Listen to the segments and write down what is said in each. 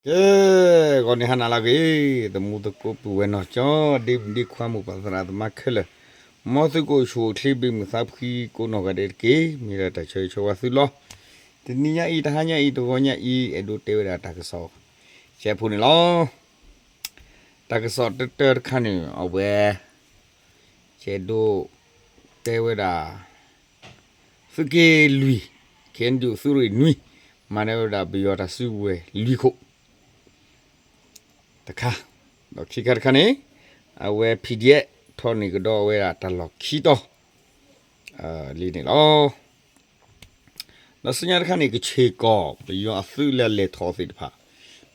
ကဲ, ဂီၤန့ၣ်ဟါနၤလၢအဂ့ၤ, သမူသကိးပုၢ်ဝဲၢ်နီၢ်ကၠီ, ဒ့မုၣ်ဒ့ခွါ မိၢ်ပၢ်သရၣ်သမါခဲလၢာ်, မ်သုကအိၣ်ဆူၣ်အိၣ်ချ့ ဘၣ်မုာ်သးဖှံကိးနီၢ်ဂၤဒဲးတက့ၢ်. မ့ၢ်ဒၣ်တၢ်ဆၢဂ့ၤဆၢဝါသုလီၤ. တနံၤညါအံၤ, တဟါညါအံၤ, တဂီၤညါအံၤ, အဲၣ်ဒိးတဲဝဲဒၣ်တၢ်ကစီၣ် ကဲဖိန့ၣ်လီၤ. တၢ်ကစီၣ်တၢတၢတခါန့ၣ် အဝဲ ယအဲၣ်ဒိးတဲဝဲဒၣ် သုးက့လွံၢ်, ခဲအံၤဒုးသုးရ့ၣ်နွံ, မၤန့ၢ်ဝဲဒၣ်ပယီၤတၢ်စုကဝဲၤလွံၢ်ခိၣ်တခါ, ဒီးခံခါတခါန့ၣ် အဝဲ PDF ထီၣ်န့ၢ်ကဒီးဝဲဒၣ်တၢ်လီၢ်ခံတီၤ လံန့ၣ်လီၤ. ဒီးဆူညါတခါန့ၣ် ကဆ့ၣ်ကီၢ် ပယီၤအသုးလၢအလဲၤထီၣ်သ့ၣ်တဖၣ်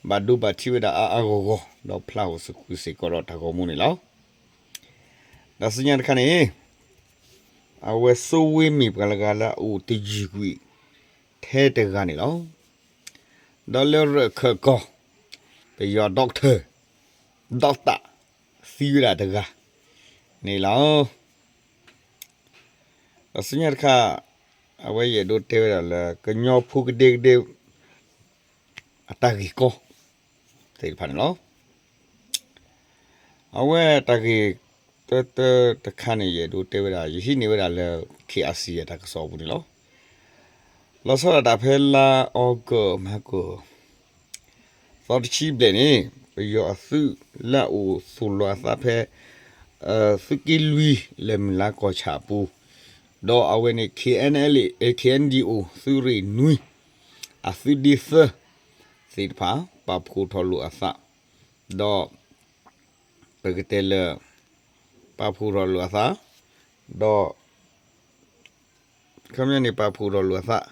ဘၣ်ဒိဘၣ်ထံးဝဲဒၣ်အါအါဂီၢ်ဂီၢ် ဒီးဖျါဟိၣ်သကွံာ်စ့ၢ်ကီးဒီးတၢ်ဂီၤမူန့ၣ်လီၤ. ဒီးဆူညါတခါန့ၣ် အဝဲစိဝ့မ့ၢ်ပှၤလၢဂၤလၢအအိၣ်တယုၢ်ကွံာ်ထဲတဂၤန့ၣ်လီၤ. ဒီးလၢရၢၣ်ခၢၣ်ကီၢ် ပယီၤ doctor, doctor သံဝဲဒၣ်တဂၤန့ၣ်လီၤ. ဒီးဆူညါတခါ အဝဲယအဲၣ်ဒိးတဲဝဲဒၣ်လၢ ကညီဖိကဒဲကဒဲ အတၢ်ဂ့ၢ်ကီသ့ၣ်တဖၣ်န့ၣ်လီၤ. အဝဲတၢ်ဂ့ၢ်တၢတၢတခါန့ၣ် ယအဲၣ်ဒိးတဲဝဲဒၣ် ယဟံးန့ၢ်ဝဲဒၣ်လၢ KIC အတၢ်ကစီၣ်အပူၤန့ၣ်လီၤ. လီၤဆီဒၣ်တၢ်ဖဲလါအီကူး မဟါကူး သီတဆံဘျဲၣ်န့ၣ် ပယီၤအသုးလၢအအိၣ်သူၣ်လီၤအသးဖဲ သုးက့လွံၢ် လၢမုၢ်လါကီၢ်ဆၣ်အပူၤ, ဒီးအဝဲန့ၣ် KNLA, KNDO သုးရ့ၣ်နွံ အသုးဒ့သၢသ့ၣ်တဖၣ် ပာ်ဖှိၣ်ထီၣ်လိာ်အသး, ဒီး ပကတဲလၢ ပာ်ဖှိၣ်ထီၣ်လိာ်အသး, ဒီး ခီပညီန့ၣ် ပာ်ဖှိၣ်ထီၣ်လိာ်အသး,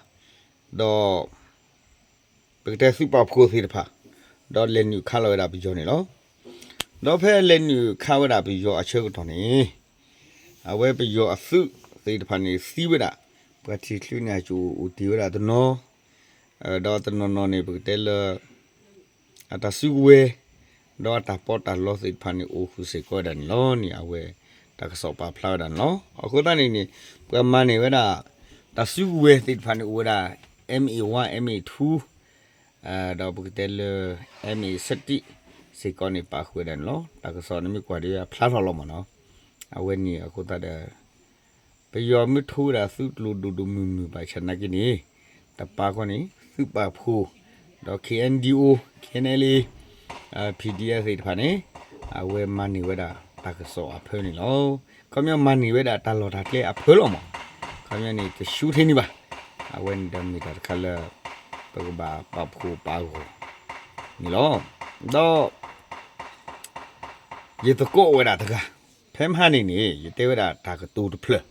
ဒီး ပကတဲသုးပာ်ဖှိၣ်သ့ၣ်တဖၣ်, ဒီးလဲၤနုာ်ခးလီၤဝဲဒၣ်ပယီၤန့ၣ်လီၤ. ဒီးဖဲလဲၤနုာ်ခးဝဲဒၣ်ပယီၤအဆၢကတီၢ်န့ၣ် အဝဲပယီၤအသုးသ့ၣ်တဖၣ်န့ၣ် သံဝဲဒၣ် ပှၤထံၣ်ချုးန့ၣ် အကအိၣ်တ့ၢ်ဝဲဒၣ်တနီၤ, ဒီးတနီၤနီၤန့ၣ် ပကတဲလၢ အတၢ်စုကဝဲၤ ဒီးအတၢ်ပီးတၢ်လီသ့ၣ်တဖၣ်န့ၣ် အိၣ်ဃုာ်စ့ၢ်ကီးဝဲဒၣ်န့ၣ်လီၤန့ၣ် အဝဲတၢ်ကစီၣ်ပာ်ဖျါဝဲဒၣ်န့ၣ်လီၤ. အဃိသတးန့ၣ်န့ၣ် ပှၤမၤန့ၢ်ဝဲဒၣ် တၢ်စုကဝဲၤသ့ၣ်တဖၣ်န့ၣ် အိၣ်ဝဲဒၣ် M A one, M A two, ဒီးပကတဲလၢ M A thirty စ့ၢ်ကီးန့ၣ် ပာ်ဃုာ်ဝဲဒၣ်န့ၣ်လီၤ. တၢ်ကစီၣ်န့ၣ်မ့ၢ်ကွၢ်ဒီးဖျါထီၣ်လီၤမးနီၤ. အဝဲန့ၣ်အဃိသတးဒီး ပယီၤမ့ၢ်ထိဝဲဒၣ်သုးကျိၤဒိၣ်ဒိၣ်မုၢ်မုၢ်ဘၣ်ဆၣ်နာ်က့န့ၣ် တပၤဃီန့ၣ် သုးပာ်ဖှိၣ် ဒီး K N D O, K N L A, P D F သ့ၣ်တဖၣ်န့ၣ် အဝဲမၤန့ၢ်ဝဲဒၣ် တၢ်ကစီၣ်အဖၢန့ၣ်လီၤ. ခီပညီမၤန့ၢ်ဝဲဒၣ်တၢ်လီၢ်တၢ်ကျဲအဖၢလီၤမး. ခီပညီန့ၣ် တဆူၣ်ထဲန့ၣ်ဘၣ်. အဝဲန့ၣ်ဒီးမ့ၢ်တၢ်တခါလၢ ပကဘၣ်ပာ်ဖှိၣ်ပာ်ဂီၢ်န့ၣ်လီၤ. ဒီး ယသကိးဝဲဒၣ်တဂၤ, ဖဲမဟါန့ၣ်န့ၣ် ယတဲဝဲဒၣ်တၢ်ကတိၤတဖျၢၣ်,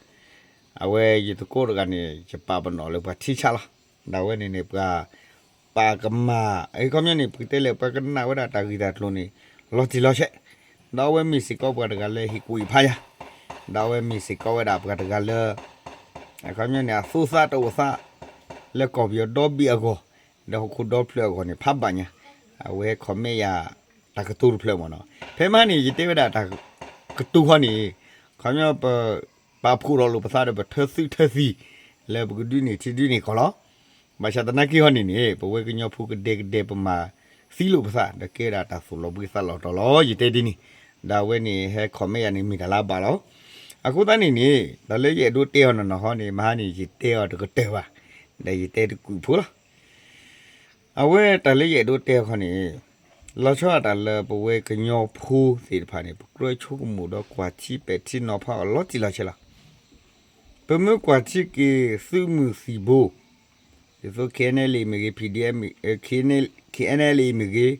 အဝဲယသကိးတဂၤန့ၣ် ယပာ်ပနီၣ်လၢပှၤထံဆးလီၤ. ဒီးအဝဲန့ၣ်န့ၣ် ပှၤ ပာ်ကမၣ်, အခီပညီန့ၣ် ပကတဲလဲၣ် ပှၤကနၣ်ဝဲဒၣ်တၢ်ဂ့ၢ်တၢ်ကျိၤန့ၣ် လီၤတံၢ်လီၤဆဲး, ဒီးအဝဲမ့ၢ်စ့ၢ်ကီးပှၤတဂၤလၢဟ့ၣ်ကူၣ်ဟ့ၣ်ဖးယၤ, ဒီးအဝဲမ့ၢ်စ့ၢ်ကီးဝဲဒၣ်ပှၤတဂၤလၢ အခီပညီန့ၣ် အသူသးတအိၣ်သး လၢကီၢ်ပယီၤဒီဘ့ၣ်အဂီၢ်, ဒီးဟီၣ်ခိၣ်ဒီဖျၢၣ်အဂီၢ်န့ၣ် ဖးဘၣ်ညါ, အဝဲ comment ယၤ တၢ်ကတိၤတဖျၢၣ်မ့ၢ်နီၤ. ဖဲမဟါန့ၣ် ယတဲဝဲဒၣ်တၢ်ကတိၤဃီန့ၣ် ခီပညီပ ပာ်ဖှိၣ်ထီၣ်လိာ်ပသးဒီးပထၢသုးထၢသံ လၢပကဒုးန့ၢ်ထံဒုးန့ၢ်ကီၢ်လီၤ. ဘၣ်ဆၣ်သနာ်က့ဃီန့ၣ်န့ၣ် ပဝဲကညီဖိကဒဲကဒဲပမၤသံလိာ်ပသး ဒီးကဲဝဲဒၣ်တၢ်သိၣ်လီၤဘှံးသးလီၤတီၤလီၤ ယတဲဒ်န့ၣ်, ဒီးအဝဲန့ၣ်ဟဲ comment ယၤန့ၣ် မ့ၢ်တၢ်လၢအဘၣ်လီၤ. အဃိသတးန့ၣ်န့ၣ် တၢ်လၢယအဲၣ်ဒိးတဲအီၤနီၢ်နီၢ်ဃီန့ၣ် မဟါန့ၣ် ယတဲအီၤတကတၢၢ်ဘၣ်, ဒီးယတဲတကူာ်ဖိလီၤ. အဝဲတၢ်လၢယအဲၣ်ဒိးတဲအီၤခီန့ၣ် လီၤဆီဒၣ်တၢ်လၢပဝဲကညီဖိသ့ၣ်တဖၣ်န့ၣ် ပကြၢးဆိကမိၣ်ဒီးကွၢ်ထံပဲာ်ထံနီၤဖးအီၤလီၤတံၢ်လီၤဆဲးလီၤ. ပမ့ၢ်ကွၢ်ထံက့ၤ သုးမုၢ်သံၣ်ဘိ, ဒ်သိး K N L A မ့ၢ်ဂ့ၤ, P D F, K N L A မ့ၢ်ဂ့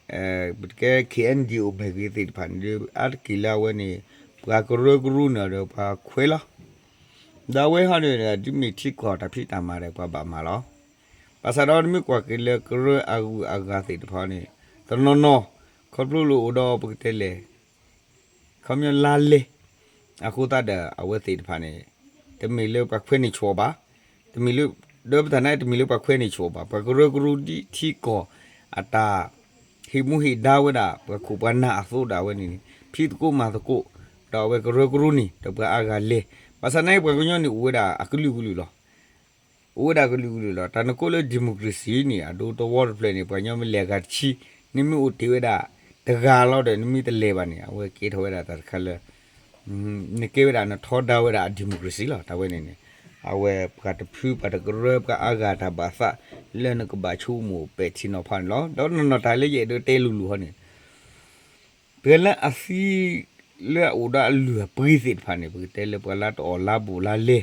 ၤ, ပကတဲ K N D O မ့ၢ်ဂ့ၤသ့ၣ်တဖၣ်န့ၣ် အါတက့ၢ်လၢအဝဲန့ၣ် ပှၤကရၢကရိန့ၣ်ဒီးပှၤခွဲးလီၤ. ဒီးအဝဲဟီန့ၣ် ဒ်မ့ၢ်ထံကီၢ်တၢ်ဖံးတၢ်မၤဒီးပှၤဘၣ်မၤလီၤ. ဘၣ်ဆၣ်ဒီးနမ့ၢ်ကွၢ်က့ၤလၢကရၢအဂုၤအဂၤသ့ၣ်တဖၣ်န့ၣ် တနီၤနီၤ ခီဖျိလၢအိၣ်ဒီးပကတဲလဲၣ် ခီပညီလါလဲ အဃိသတးဒီးအဝဲသ့ၣ်တဖၣ်န့ၣ် တမ့ၢ်လၢပှၤခွဲးန့ၢ်ဆူၣ်အီၤဘၣ်, တမ့ၢ်လၢ ဒီးပတၢ်နာ်တမ့ၢ်လၢပှၤခွဲးန့ၢ်ဆူၣ်အီၤဘၣ်, ပှၤကရၢကရိဒ်ထံကီၢ်အတၢ် ဟ့ၣ်မူဟ့ၣ်ဒါဝဲဒၣ် ပှၤခိၣ်ပှၤနၢ်အသိးဒီးအဝဲန့ၣ်န့ၣ် ဖံးသကိးမၤသကိး, ဒီးအဝဲကရၢကရိန့ၣ် ဒီးပှၤအါဂၤလဲၤ, ဘၣ်ဆၣ်သနာ်က့ပှၤကညီန့ၣ်အိၣ်ဝဲဒၣ်အကလုာ်ကလုာ်လီၤ. အိၣ်ဝဲဒၣ်ကလုာ်ကလုာ်လီၤ. တၢ်နကိးလၢ democracy န့ၣ် အဒိတဝီတဖျၢၣ်န့ၣ် ပှၤကညီမ့ၢ်လဲၤဂၤတဆံ, နမ့ၢ်အိၣ်တ့ၢ်ဝဲဒၣ်တဂၤလီၤဒီး နမ့ၢ်တလဲၤဘၣ်န့ၣ် အဝဲကဲထီၣ်ဝဲဒၣ်တၢ်တခါလၢ နကဲဝဲဒၣ်နထီဒါဝဲဒၣ်အ democracy လီၤ. တၢ်ဝဲန့ၣ်န့ၣ် အဝဲပှၤတဖုပှၤတကရၢ ပှၤအါဂၤတၢ်ဘၣ်သးလၢနကဘၣ်ဆိကမိၣ်ပဲာ်ထံနီၤဖးန့ၣ်လီၤ. ဒီးနီၢ်နီၢ်တၢ်လၢယအဲၣ်ဒိးတဲလိၤလိၤဟီန့ၣ် ပှၤလၢအသံလၢအအိၣ်ဒီးအလုၢ်အပှ့ၤသ့ၣ်တဖၣ်န့ၣ် ပကတဲလၢပှၤလၢတအီၣ်လါဘူးလါလဲ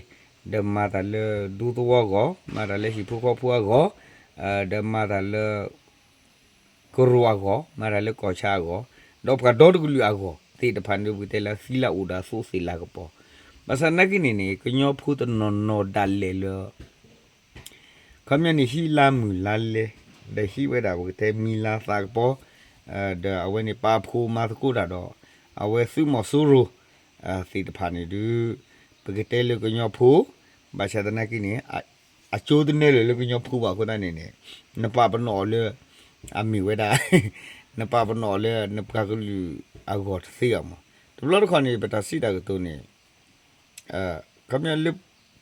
ဒီးမၤတၢ်လၢဒူသဝီအဂီၢ်, မၤတၢ်လၢဟံၣ်ဖိဃီဖိအဂီၢ်, ဒီးမၤတၢ်လၢ ကရူၢ်အဂီၢ်, မၤတၢ်လၢကီၢ်ဆၣ်အဂီၢ်, ဒီးပှၤဒီတကလုာ်အဂီၢ်သ့ၣ်တဖၣ်န့ၣ် ပကတဲလၢသံလၢအအိၣ်ဒီးအသိးသ့ၣ်လၤကပီၤ, ဘၣ်ဆၣ်သနာ်က့န့ၣ်န့ၣ် ကညီဖိတနီၤနီၤဒၣ်လဲာ်လၢ ခီပညီန့ၣ် ဟံးလါမုၢ်လါလဲ, ဒီးဟံးဝဲဒၣ်ပကတဲမံၤလါသးကပီၤ, ဒီးအဝဲန့ၣ်ပာ်ဖှိၣ်မၤသကိးတၢ်ဒီး အဝဲသုးမီၤစိရိၤသ့ၣ်တဖၣ်န့ၣ်ဒုး ပကတဲလၢကညီဖိ, ဘၣ်ဆၣ်သနာ်က့န့ၣ် အကၠိတနဲလၢာ်လၢကညီဖိဘၣ်အဃိသတးန့ၣ်န့ၣ် နပာ်ပနီၣ်အီၤလၢ အမ့ၢ်ဝဲဒၣ် နပာ်ပနီၣ်အီၤလၢနပှၤကလုာ်အဂီၢ်တသ့အီၤမး. တဘျီတခီၣ်န့ၣ် ပတၢ်စံးတၢ်ကတိၤန့ၣ် ခီပညီလၢ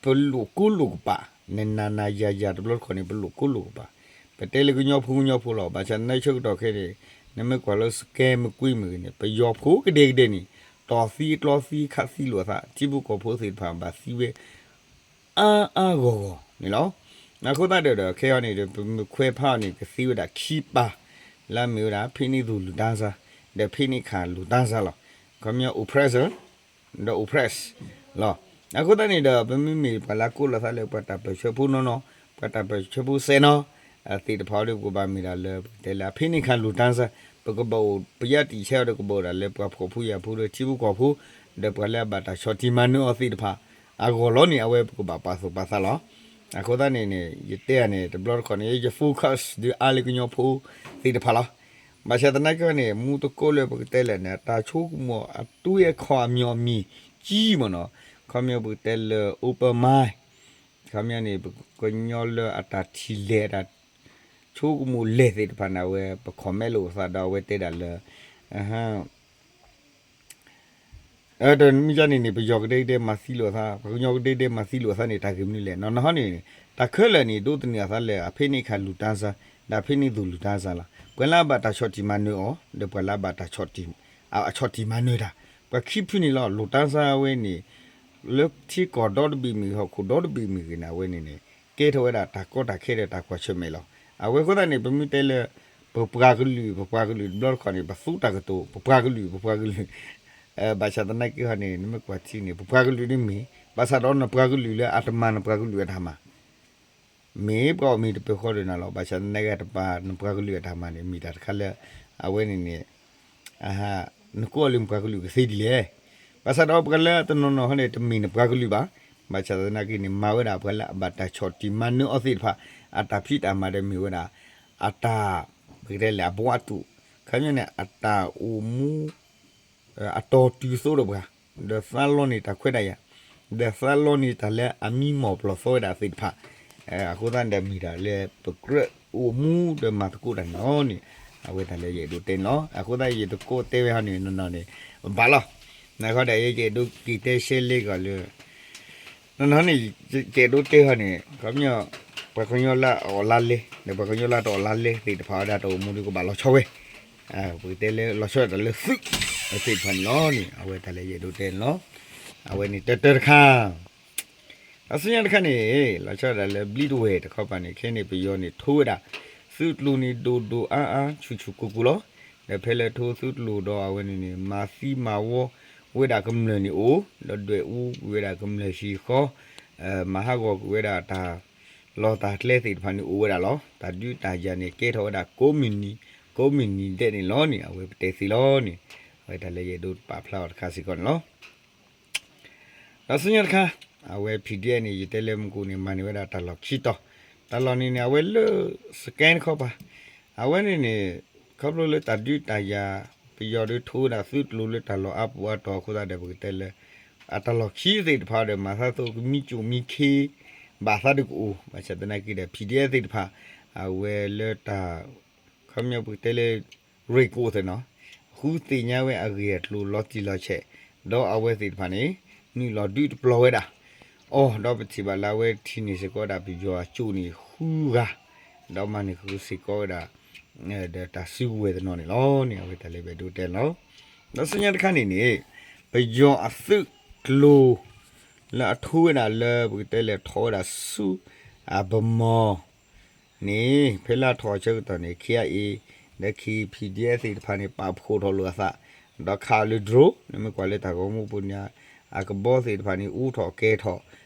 ပလိာ်ကိၢ်လိာ်ကပာ်, နနၤနၤယၤယၤတဘျီတခီၣ်န့ၣ် ပလိာ်ကိၢ်လိာ်ကပာ်, ပတဲလၢကညီဖိကညီဖိလီၤ. ဘၣ်ဆၣ်သနာ်က့ဆၢကတီၢ်ခဲအံၤန့ၣ် နမ့ၢ်ကွၢ်လၢ scam မ့ၢ်ကွ့မ့ၢ်ဂ့ၤန့ၣ် ပယီၤဖိကဒဲကဒဲန့ၣ် တီၢ်သံကျီသံခးသံလိာ်အသး ထံဖိကီၢ်ဖိသ့ၣ်တဖၣ်ဘၣ်သံဝဲ အါအါဂီၢ်ဂီၢ်န့ၣ်လီၤ. အဃိသတးဒီး ခဲအံၤန့ၣ်ဒီး ပမ့ၢ်ခွဲးဖးအီၤန့ၣ် ကသံဝဲဒၣ်ခံပၢ်, လၢအမ့ၢ်ဝဲဒၣ် ဖဲန့ၣ်သိၣ်လူၢ်တၢ်စၢ် ဒီးဖဲန့ၣ်ခၣ်လူၢ်တၢ်စၢ်လီၤ. ခီပညီ oppressor ဒီး oppress လီၤ. အဃိသတးန့ၣ်ဒီး ပမ့မ့ၢ်ပှၤလၢအကိးလိာ်သးလၢပှၤတၢ်ပၢၢ်ဆၢဖိနီၢ်နီၢ်, ပှၤတၢ်ပၢၢ်ဆၢဖိစဲးနီၢ် သ့ၣ်တဖၣ်အံၤဒီး ပကဘၣ်မ့ၢ်ဒၣ်လၢ ပကတဲလၢ အဖဲန့ၣ်ခၣ်လူၢ်တၢ်စၢ်, ပကဘၣ်အိၣ် ပယါတံာ်ဆဲးအီၤဒီး ကဘၣ်အိၣ်ဒၣ်လၢပှၤဖှီၣ်ဖိယာ်ဖိဒီး ထံဖိကီၢ်ဖိ ဒီးပှၤလၢအဘၣ်တၢ်ဆီၣ်တံၢ်မၤနၢၤအီၤသ့ၣ်တဖၣ် အဂီၢ်လီၤန့ၣ် အဝဲပကဘၣ်ပာ်သူၣ်ပာ်သးလီၤ. အဃိသတးန့ၣ်န့ၣ် ယတဲန့ၣ် တဘျီတခီၣ်န့ၣ် ယ focus ဒုးအါလၢကညီဖိသ့ၣ်တဖၣ်လီၤ. ဘၣ်ဆၣ်သနာ်က့န့ၣ် မူသကိးလၢပကတဲလဲၣ်န့ၣ် တၢ်ဆိကမိၣ်အတူၢ်အခွဲးအမံၤအမံၤကံမ့ၢ်နီၤ, ခီပညီပကတဲလၢ open mind, ခီပညီန့ၣ် ပကညီလၢအတၢ်ထံၣ်လဲၢ် အတၢ်ဆိကမိၣ်လဲၢ်သ့ၣ်တဖၣ်န့ၣ် အဝဲပ comment လိာ်အသးဒီး အဝဲတဲဒၣ်လၢ ဒီးမ့ၢ်ကန့ၣ်န့ၣ် ပယီၤကဒဲကဒဲမၤသံလိာ်အသး, ပှၤကညီကဒဲကဒဲမၤသံလိာ်အသးန့ၣ် တၢ်ဂ့ၢ်မနုၤလဲၣ်. နီၢ်နီၢ်ဟီန့ၣ် တၢ်ခဲလၢာ်န့ၣ် ဒိးသန့ၤအသးလၢ အဖဲန့ၣ်ခၣ်လူၢ်တၢ်စၢ် ဒီးအဖဲန့ၣ်သိၣ်လူၢ်တၢ်စၢ်လီၤ. ပှၤလၢအဘၣ်တၢ်ဆီၣ်တံၢ်မၤနၢၤအီၤ ဒီးပှၤလၢအဘၣ်တၢ်ဆီၣ်တံၢ် အဆီၣ်တံၢ်မၤနၢၤတၢ် ပှၤခံဖုန့ၣ်လီၤ. လူၢ်တၢ်စၢ်ဝဲန့ၣ် လၢထံကီၢ်ဒီတဘ့ၣ်မ့ၢ်ဂ့ၤ ဟီၣ်ခိၣ်ဒီတဘ့ၣ်မ့ၢ်ဂ့ၤန့ၣ် အဝဲန့ၣ်န့ၣ် ကဲထီၣ်ဝဲဒၣ်တၢ်ကီတၢ်ခဲဒီးတၢ်ကွၢ်ဆၢၣ်မဲာ်လီၤ. အဝဲအဃိသတးန့ၣ် ပမ့ၢ်တဲလၢ ပပှၤကလုာ် ပပှၤကလုာ်တဘျီတခီၣ်န့ၣ် ပသူတၢ်ကတိၤ ပပှၤကလုာ် ပပှၤကလုာ် ဘၣ်ဆၣ်သနာ်က့ဟီန့ၣ် နမ့ၢ်ကွၢ်ထံန့ၣ် ပပှၤကလုာ်ဒ်မ့ၢ် ဘၣ်ဆၣ်ဒီးနပှၤကလုာ်လၢအတမၤနပှၤကလုာ်အတၢ်မၤ မ့ၢ်ပှၤအီၣ်မ့ၤတပၢၤဃီဒီးနၤလီၤ. ဘၣ်ဆၣ်သနာ်က့တပၤနပှၤကလုာ်အတၢ်မၤန့ၣ် မ့ၢ်တၢ်တခါလၢ အဝဲန့ၣ်န့ၣ် နကိးအီၤလၢနပှၤကလုာ်ကသ့ဒ်လဲၣ်. ဘၣ်ဆၣ်ဒီးပှၤလၢတနီၤနီၤဟီန့ၣ် တမ့ၢ်နပှၤကလုာ်ဘၣ်. ဘၣ်ဆၣ်သနာ်က့န့ၣ် မၤဝဲဒၣ်ပှၤလၢအဘၣ်တၢ်ဆီၣ်တံၢ်မၤနၢၤအီၤသ့ၣ်တဖၣ် အတၢ်ဖံးတၢ်မၤဒီးမ့ၢ်ဝဲဒၣ် အတၢ် ပကတဲလဲၣ် အဘှီအတူး ခီပညီန့ၣ် အတၢ်အိၣ်မူ အတီၤတုၤသိးဒီးပှၤ ဒီးသးလီန့ၢ်တၢ်ခွဲးတၢ်ယာ် ဒီးသးလီန့ၢ်တၢ်လၢအမံမီၢ်ပျီၢ်သီဝဲဒၣ်သ့ၣ်တဖၣ် အဃိသတးဒီးမ့ၢ်တၢ်လၢပကြၢးအိၣ်မူဒီးမၤသကိးတၢ်န့ၣ်လီၤန့ၣ် အဝဲတၢ်လၢယအဲၣ်ဒိးတဲန့ၣ်လီၤ. အဃိသတးယတကိးတဲဝဲဟီန့ၣ်နီၢ်နီၢ်န့ၣ် ဘၣ်လီၤ. နဃီဒီးယအဲၣ်ဒိးက့ၤတဲရှဲလဲကီးလၢ နီၢ်နီၢ်န့ၣ် ယအဲၣ်ဒိးတဲဟီန့ၣ် ခီပညီ ပှၤကညီလၢအအီၣ်လါလဲ ဒီးပှၤကညီလၢတအီၣ်လါလဲသ့ၣ်တဖၣ်ဝဲဒၣ် တအိၣ်မူဒီးကဘၣ်လီၤဆီဝဲ ပကတဲလၢလီၤဆီဝဲဒၣ်လၢသုးသ့ၣ်တဖၣ်န့ၣ်လီၤန့ၣ် အဝဲတၢ်လၢယအဲၣ်ဒိးတဲန့ၣ်လီၤ. အဝဲန့ၣ်တၢတၢတခါ တၢ်ဆူညါတခါန့ၣ် လီၤဆီဒၣ်တၢ်လၢဘျံးတဝဲၢ်တခီပၤန့ၣ် ခဲန့ၣ်ပယီၤန့ၣ် ထိဝဲဒၣ် သုးကျိၤန့ၣ်ဒိၣ်ဒိၣ်အါအါ ဆူၣ်ဆူၣ်ကိၢ်ကိၢ်လီၤ. ဒီးဖဲလၢထိသုးကျိၤဒီးအဝဲန့ၣ်န့ၣ် မၤသံမၤဝီဝဲဒၣ်ကမျၢၢ်န့ၣ်အိၣ်, ဒီးဒွဲၣ်အူကွံာ်ဝဲဒၣ်ကမျၢၢ်ဟံၣ်ဃီ, မၤဟးဂီၤကွံာ်ဝဲဒၣ်တၢ်လီၢ်တၢ်ကျဲသ့ၣ်တဖၣ်န့ၣ်အိၣ်ဝဲဒၣ်လီၤ. တၢ်ဒုးတၢ်ယၤန့ၣ် ကဲထီၣ်ဝဲဒၣ်ကိးမုၢ်နံၤ ကိးမုၢ်နံၤဒဲးန့ၣ်လီၤန့ၣ် အဝဲပတဲသ့လီၤန့ၣ် အဝဲတၢ်လၢယအဲၣ်ဒိးပာ်ဖျါအီၤတခါစ့ၢ်ကီးန့ၣ်လီၤ. ဒီးဆူညါတခါ အဝဲ PDF န့ၣ် ယတဲလၢမူခိၣ်န့ၣ် မၤန့ၢ်ဝဲဒၣ်တၢ်လီၢ်ခံတီၤ, တၢ်လီၢ်န့ၣ်န့ၣ် အဝဲလၢ စကဲတခီပၤ, အဝဲန့ၣ်န့ၣ် ခီဖျိလၢတၢ်ဒုးတၢ်ယၤ ပယီၤဒုးထိဝဲဒၣ်သုးကျိၤလၢတၢ်လီၢ်အါပူၤအါတီၤအဃိသတးဒီး ပကတဲလၢ အတၢ်လီၢ်ခံသ့ၣ်တဖၣ်ဒီး မၤသးသိးကမံကၠိၣ်မံခ့ ဘၣ်သးဒုးကအိၣ် ဘၣ်ဆၣ်သနာ်က့ဒီး PDF သ့ၣ်တဖၣ် အဝဲလၢတၢ် ခီပညီပကတဲလၢ ရ့ၣ်ကိးသ့ၣ်နီၤ, ဃုသ့ၣ်ညါဝဲအဂ့ၢ်အကျိၤလီၤတံၢ်လီၤဆဲး, ဒီးအဝဲသ့ၣ်တဖၣ်န့ၣ် နုာ်လီၤဒုးတပျီၤဝဲဒၣ်, အီၤ ဒီးပထံၣ်ဘၣ်လၢအဝဲထံၣ်န့ၢ်စ့ၢ်ကီးဝဲဒၣ်ပယီၤအကၠိၣ်န့ၣ်ဃုဂၤ, ဒီးမၤန့ၢ်ဃုာ်စ့ၢ်ကီးဝဲဒၣ် ဒီးတၢ်စုကဝဲၤတနီၤန့ၣ်လီၤန့ၣ် အဝဲတၢ်လၢပအဲၣ်ဒိးတဲန့ၣ်လီၤ. ဒီးဆူညါတခါန့ၣ်န့ၣ် ပယီၤအသုးကျိၤ လၢအထိဝဲဒၣ်လၢပကတဲလဲၤထီၣ်ဝဲဒၣ်ဆူ အပမီၤန့ၣ် ဖဲလၢအထီၣ်အဆၢကတီၢ်န့ၣ် ခ့အါအ့ ဒီး ခ့ PDF သ့ၣ်တဖၣ်န့ၣ် ပာ်ဖှိၣ်ထီၣ်လိာ်အသး, ဒီးခးအီၤလၢ drone န့ၣ်မ့ၢ်ကွၢ်လၢတၢ်ဂီၤမူပူၤန့ၣ် အကဘီသ့ၣ်တဖၣ်န့ၣ် အူထီၣ်ကဲၤထီၣ်,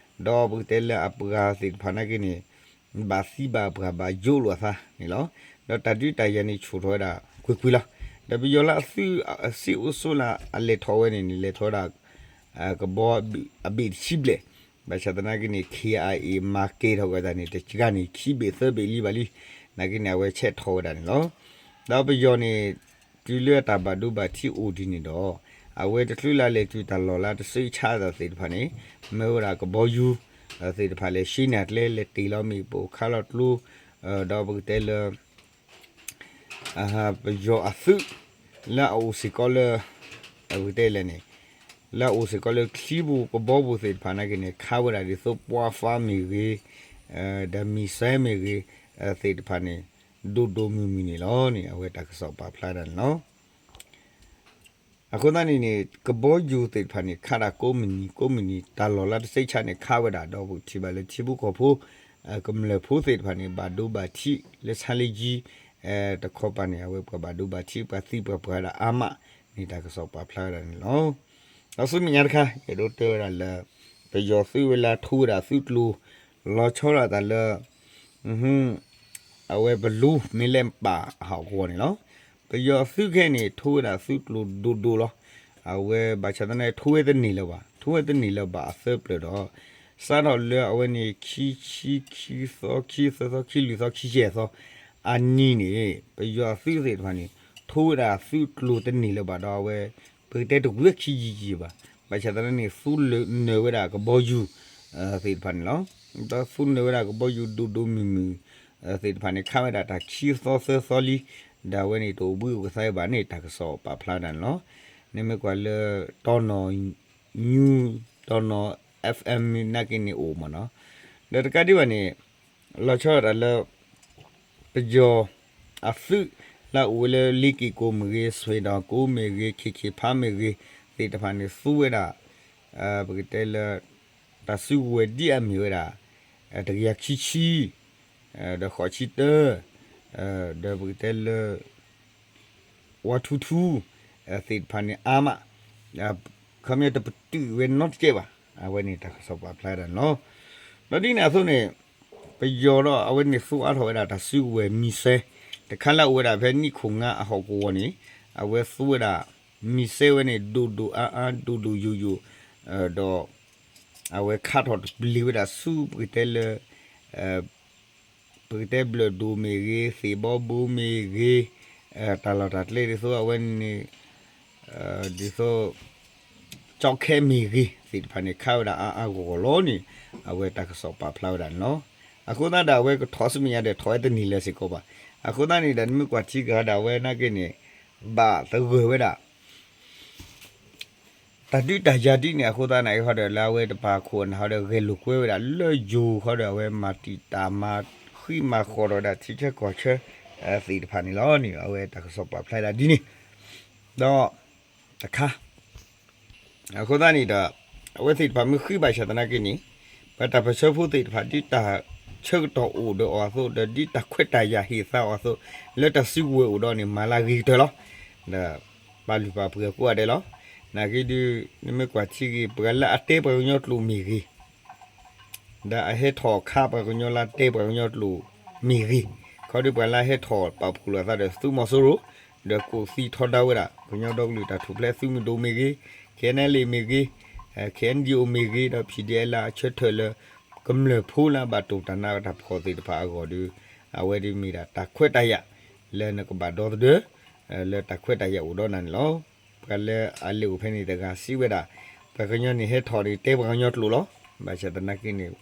ဒီးပကတဲလၢအပှၤသ့ၣ်တဖၣ်နာ်က့န့ၣ် ဘၣ်သံဘၣ်ပှၢ်ဘၣ်ယိးလိာ်အသးန့ၣ်လီၤ. ဒီးတၢ်ဒုးတၢ်ယၤန့ၣ်ဆူၣ်ထီၣ်ဝဲဒၣ်ကွ့ၢ်ကွ့ၢ်လီၤ. ဒီးပယီၤလၢအသုးစ့အိၣ်ဆိးလၢအလဲၤထီၣ်ဝဲန့ၣ်န့ၣ် လဲၤထီၣ်ဝဲဒၣ် ကဘီအဘ့ၣ်တဆံဘျဲၣ်, ဘၣ်ဆၣ်သနာ်က့န့ၣ် ခ့အါအ့ မၤကဲၤထီၣ်ကွံာ်အသးန့ၣ် တစှၤန့ၣ် ခံဘ့ၣ်သၢဘ့ၣ်လံဘၣ်လံ, နာ်က့န့ၣ် အဝဲဆဲးထီၣ်ဝဲဒၣ်န့ၣ်လီၤ. ဒီးပယီၤန့ၣ် တုၤလၢအတၢ်ဘၣ်ဒိဘၣ်ထံးအိၣ်ဒ်န့ၣ်ဒီး အဝဲတချုးလၢအလဲၤတုၤတၢ်လီၢ်လၢတဆံးဆါအသးသ့ၣ်တဖၣ်န့ၣ် မၢဝဲဒၣ်ကဘီယူၤသ့ၣ်တဖၣ်လဲၤဆှၢန့ၢ်အကျဲ လဲၤတ့ၢ်လီၤမ့ၣ်ပိၢ်ခးလီၤကျိ ဒီးပကတဲလၢ ပယီၤအသုး လၢအအိၣ်စ့ၢ်ကီးလၢ ပကတဲလဲၣ်န့ၣ် လၢအအိၣ်စ့ၢ်ကီးလၢချံပူၤကဘီပူၤသ့ၣ်တဖၣ်နာ်က့န့ၣ် ခးဝဲဒၣ်ဒ်သိးပှၤဖးမ့ၢ်ဂ့ၤ ဒီးမံၤစဲမ့ၢ်ဂ့ၤ သ့ၣ်တဖၣ်န့ၣ် ဒိၣ်ဒိၣ်မုၢ်မုၢ်န့ၣ်လီၤန့ၣ် အဝဲတၢ်ကစီၣ်ပာ်ဖျါဒၣ်န့ၣ်လီၤ. အဃိသတးန့ၣ်န့ၣ် ကဘီယူၤသ့ၣ်တဖၣ်န့ၣ် ခးဒၣ်ကိးမုၢ်နံၤကိးမုၢ်နံၤ တၢ်လီၢ်လၢတဆံးဆါန့ၣ် ခးဝဲဒၣ်ဒီးပထံၣ်ဘၣ်လၢထံဖိကီၢ်ဖိ ကမျၢၢ်ဖိသ့ၣ်တဖၣ်န့ၣ် ဘၣ်ဒိဘၣ်ထံးလၢဆါလၢယံၤ တခီပၤန့ၣ် အဝဲပှၤဘၣ်ဒိဘၣ်ထံးပှၤသံပှၤပှၢ်ဒၣ်အါမးန့ၣ် တၢ်ကစီၣ်ပာ်ဖျါဝဲဒၣ်န့ၣ်လီၤ. ဒီးဆူမဲာ်ညါတခါ ယအဲၣ်ဒိးတဲဝဲဒၣ်လၢ ပယီၤသုးဝဲလၢထိဝဲဒၣ်သုးကျိၤ လီၤဆီဒၣ်တၢ်လၢ အဝဲပလူမ့ၢ်လဲၤပာ်အဟီၣ်ကဝီၤန့ၣ်လီၤ. ပယီၤသုးခဲအံၤန့ၣ် ထိဝဲဒၣ်သုးကျိၤဒိၣ်ဒိၣ်လီၤ. အဝဲဘၣ်ဆၣ်သနာ်က့ ထိဝဲတန့ၢ်လၢၤဘၣ်, ထိဝဲတန့ၢ်လၢၤဘၣ်အသၢပျၢၤဒီး စးထီၣ်လၢအဝဲန့ၣ် ခံဆံ, ခံသီ, ခံသၢသီ, ခံလွံၢ်သီ, ခံယဲၢ်သီ အနံၤန့ၣ် ပယီၤသုးသ့ၣ်တဖၣ်န့ၣ် ထိဝဲဒၣ်သုးကျိၤတန့ၢ်လၢၤဘၣ်ဒီးအဝဲ ပကတဲတဝံၤခံယံာ်ယံာ်ဘၣ်. ဘၣ်ဆၣ်သနာ်က့န့ၣ် သူနၢၤဝဲဒၣ်ကဘီယူၤသ့ၣ်တဖၣ်န့ၣ်လီၤ. ဒီးသူနၢၤဝဲဒၣ်ကဘီယူၤဒိၣ်ဒိၣ်မုၢ်မုၢ်သ့ၣ်တဖၣ်န့ၣ် ခးဝဲဒၣ်တၢ်ခံသီသၢသီလံ, ဒီးအဝဲန့ၣ်တအိၣ်ဘှံးအိၣ်သါဘၣ်န့ၣ် တၢ်ကစီၣ်ပာ်ဖျါဒၣ်န့ၣ်လီၤ. နမ့ၢ်ကွၢ်လၢ တီနီၢ် News တီနီၢ် FM နာ်က့န့ၣ်အိၣ်မ့ၢ်နီၤ. ဒီးတကးဒံးဘၣ်န့ၣ် လီၤဆီဒၣ်တၢ်လၢ ပယီၤအသုးလၢအအိၣ်ဝဲလၢလ့က့ၤကိၣ်မ့ၢ်ဂ့ၤ, စွ့ၤဒီၣ်ကိၣ်မ့ၢ်ဂ့ၤ, ခ့ခ့ဖးမ့ၢ်ဂ့ၤ သ့ၣ်တဖၣ်န့ၣ် သူဝဲဒၣ် ပကတဲလၢ တၢ်စုကဝဲၤဒ်အမ့ၢ်ဝဲဒၣ် တကယၤခံဆံ ဒီးဃိးဆံတၢ ဒီးပကတဲလၢ ဝါထူထူ သ့ၣ်တဖၣ်န့ၣ်အါမး, ခီပညီတပတုာ်ဝဲနီတစဲးဘၣ်. အဝဲန့ၣ်တၢ်ကစီၣ်ပာ်ဖျါဒၣ်န့ၣ်လီၤ. ဒီးဒ်န့ၣ်အသိးန့ၣ် ပယီၤဒီးအဝဲန့ၣ်သူအါထီၣ်ဝဲဒၣ်တၢ်စုကဝဲၤမံၤစဲ တခါလၢအအိၣ်ဝဲဒၣ်ဖဲနံၣ်ခိၣ်ငါအဟီၣ်ကဝီၤန့ၣ် အဝဲသူဝဲဒၣ် မံၤစဲဝဲန့ၣ် ဒိၣ်ဒိၣ်အါအါ ဒိၣ်ဒိၣ်ယိာ်ယိာ် ဒီး အဝဲခးထီၣ်တပျ့ၤဝဲဒၣ်ဆူပကတဲလၢ ပကတဲဘျၢၣ်ဒိၣ်မ့ၢ်ဂ့ၤ သ့ၣ်ဘီဘိမ့ၢ်ဂ့ၤ တၢ်လီၢ်တၢ်ကျဲဒ်သိးအဝဲန့ၣ် ဒ်သိး ကၠီခဲမ့ၢ်ဂ့ၤ သ့ၣ်တဖၣ်န့ၣ် ခးဝဲဒၣ်အါအါဂီၢ်ဂီၢ်လီၤန့ၣ် အဝဲတၢ်ကစီၣ်ပာ်ဖျါဝဲဒၣ်န့ၣ်လီၤ. အဃိသတးဒီးအဝဲကထီၣ်ဆူမဲာ်ညါဒီးထီၣ်ဝဲတန့ၢ်လၢၤစ့ၢ်ကီးဘၣ်. အဃိသတးန့ၣ်ဒီးနမ့ၢ်ကွၢ်ထံကၤဒီးအဝဲနာ်က့န့ၣ် ဘၣ်သဂၢၢ်ဝဲဒၣ် တၢ်ဒုးတၢ်ယၤဒ်န့ၣ်အဃိသတးန့ၣ် ဟီဒီးလၢအဝဲတပာ်ခိၣ်အနၢ်ဟီဒီးဂဲၤလိာ်ကွဲဝဲဒၣ်လၢယိၤဃီဒီးအဝဲမၤတံာ်တာ်မၤဃံမၤဃီၤဒီးဝဲဒၣ် ထံဆၢကီၢ်ဆၢ သ့ၣ်တဖၣ်န့ၣ်လီၤန့ၣ် အဝဲတၢ်ကစီၣ်ပာ်ဖျါဒၣ်ဒ်န့ၣ် ဒီး တခါ အဃိသတးန့ၣ်ဒီး အဝဲသ့ၣ်တဖၣ်မ့ၢ်ဃံဘၣ်ဆၣ်သနာ်က့န့ၣ် ပတၢ်ပၢၢ်ဆၢဖိသ့ၣ်တဖၣ် ဒ်တၢ်ဆၢကတီၢ်အိၣ်ဒီးအီၤအသိး ဒီးဒ်တၢ်ခွဲးတၢ်ယာ်ဟ့ၣ်သါအီၤအသိး လၢတၢ်စုကဝဲၤအိၣ်ဒီးန့ၣ် မၤလၢဂ့ၤကတၢၢ်လီၤ. ဒီးပာ်လုၢ်ပာ်ပှ့ၤအကိးဂၤဒဲးလီၤ. နာ်က့ဒုး နမ့ၢ်ကွၢ်ထံဂ့ၤ ပှၤလၢအတဲပှၤကညီကျိာ်မ့ၢ်ဂ့ၤ ဒီးအဟဲထီၣ်ခးပှၤကညီလၢတဲပှၤကညီကျိာ်မ့ၢ်ဂ့ၤ, ခီဒုးပှၤလၢအဟဲထီၣ်ပာ်ဖှိၣ်လိာ်အသးဒီးသုးမီၤစိရိၤ, ဒီးကိးသံထီဒါဝဲဒၣ် ကညီဒီကလုာ်တၢ်ထူၣ်ဖျဲးသုးမုၢ်ဒိၣ်မ့ၢ်ဂ့ၤ, ခဲအံၤအ့လ့ၣ်မ့ၢ်ဂ့ၤ, ခဲအံၤအ့လ့ၣ်မ့ၢ်ဂ့ၤ, ဒီး ဖံၣ်ဒံၣ်အဲၣ်လၢ အဆၢထၢၣ်လၢ ကမျၢၢ်ဖိလၢအဘၣ်တိာ်တၢ်နးတၢ်ဖှီၣ်သ့ၣ်တဖၣ်အဂီၢ်ဒီး အဝဲဒုးမ့ၢ်ဒၣ်တၢ်ခွဲးတၢ်ယာ် လၢနကဘၣ်ဒီသဒၢ လၢတၢ်ခွဲးတၢ်ယာ်အိၣ်ဒီးနၤန့ၣ်လီၤ. ပှၤလၢအလဲၤအိၣ်ဖဲန့ၣ်တဂၤစံးဝဲဒၣ် ပှၤကညီန့ၣ်ဟဲထီၣ်န့ၣ် တဲပှၤကညီကျိာ်လီၤ. ဘၣ်ဆၣ်သနာ်က့န့ၣ်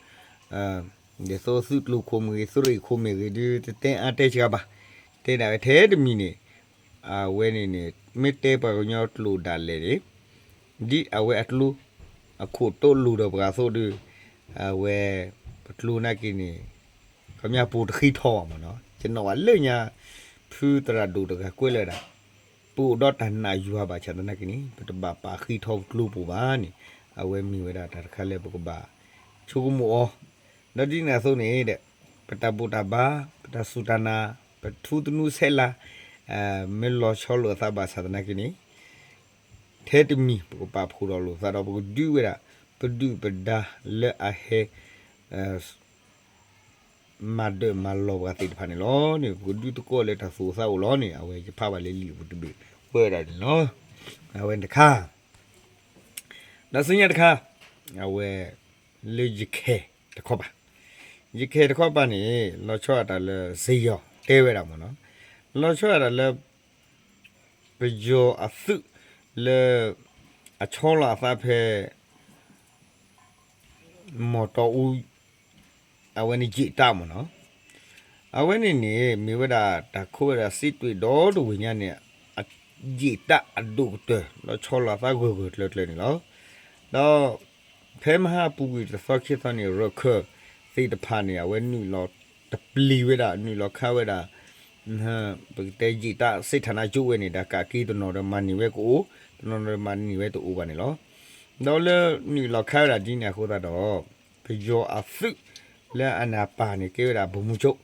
ဒ်သိးသုးကျိၤခိၣ်မ့ၢ်ဂ့ၤ သုးရ့ၣ်ခိၣ်မ့ၢ်ဂ့ၤဒုး တတဲအါတဲစှၤဘၣ်. တဲဒၣ်ဝဲထဲတမံၤန့ၣ် အဝဲန့ၣ်န့ၣ် မ့ၢ်တဲပှၤကညီကျိာ်ဒၣ်လဲာ်န့ၣ် ဒ်အဝဲအကျိ အခိၣ်တိလိၤဒီးပှၤအသိးဒီး အဝဲ ပကျိနာ်က့န့ၣ် ခီပညီပူၤတဃံထီၣ်ဘၣ်မ့ၢ်နီၤ, ယနီၣ်ဘၣ်လၢညါ ဖုသရၣ်ဒိၣ်တဂၤကွဲးလၢဒၣ် ပအိၣ်ဒီးတၢ်နာ်ယွၤဘၣ်ဆၣ်သနာ်က့န့ၣ် ပတဘၣ်ပာ်ဃံထီၣ်ပကျိပူၤဘၣ်န့ၣ် အဝဲမ့ၢ်ဝဲဒၣ်တၢ်တခါလၢပကဘၣ်ဆိကမိၣ်အီၤ, ဒီးဒ်န့ၣ်အသိးန့ၣ်ဒီး ပတၢ်ဘူၣ်တၢ်ဘါ ပတၢ်စူၢ်တၢ်နာ် ပထူသနူဆဲးလၤ မ့ၢ်လီၤဆီလိာ်အသးဘၣ်ဆၣ်သနာ်က့န့ၣ် ထဲတမံၤ ပကပာ်ဖှိၣ်ထီၣ်လိာ်သးဒီး ပကဒုးဝဲဒၣ် ပဒုၣ်ပဒါလၢအဟဲ မၤဒၢးမၤလီၤပှၤသ့ၣ်တဖၣ်န့ၣ်လီၤန့ၣ် ပကဒုးသကိးလၢတၢ်သူၣ်အိၣ်သးအိၣ်လီၤန့ၣ် အဝဲယဖးဘၣ်လၢလံာ်အပူၤတဘ့ၣ် ကွဲးဝဲဒၣ်န့ၣ်လီၤ. အဝဲတခါ ဒီးဆူညါတခါ အဝဲ လၢယခဲတခီပၤ, ယခဲတခီပၤန့ၣ် လီၤဆီဒၣ်တၢ်လၢစ့ယီၤတဲဝဲဒၣ်မ့ၢ်နီၤ, လီၤဆီဒၣ်တၢ်လၢ ပယီၤအသုးလၢ အဆီလီၤအသးဖဲ မီၢ်တီအူ အဝဲန့ၣ်ယံာ်တၢ်မ့ၢ်နီၤ, အဝဲန့ၣ်န့ၣ် မ့ၢ်ဝဲဒၣ်တၢ်ခိးဝဲဒၣ်စံးတွ့ၣ်ဒီတဝ့ၢ်ညါန့ၣ် အယံာ်တၢ်အဒိၣ်ကတၢၢ် ဒီးဆီလီၤအသးဂၢၢ်ဂၢၢ်ကျၢၤကျၢၤန့ၣ်လီၤ. ဒီး ဖဲမဟါပူၤကွံာ်တသီခံသီန့ၣ် ရၢၢ်ခၢၣ်သ့ၣ်တဖၣ်န့ၣ် အဝဲနုာ်လီၤတပျံၤဝဲဒၣ် နုာ်လီၤခးဝဲဒၣ် ပကတဲယံာ်တၢ်စ့ၣ်ထၣ်နါကၠိဝဲန့ၣ် ဒီးကးက့ၤတနီၤဒီးမၤန့ၢ်ဝဲကအိၣ် တနီၤဒီးမၤန့ၢ်ဝဲတအိၣ်ဘၣ်န့ၣ်လီၤ. ဒီးလၢနုာ်လီၤခးဝဲဒၣ်ဒ်န့ၣ်အဃိသတးဒီး ပယီၤအသုးလၢအန့ၣ်အပၢ်န့ၣ် ကဲဝဲဒၣ်ဗိုလ်မှူးချုပ်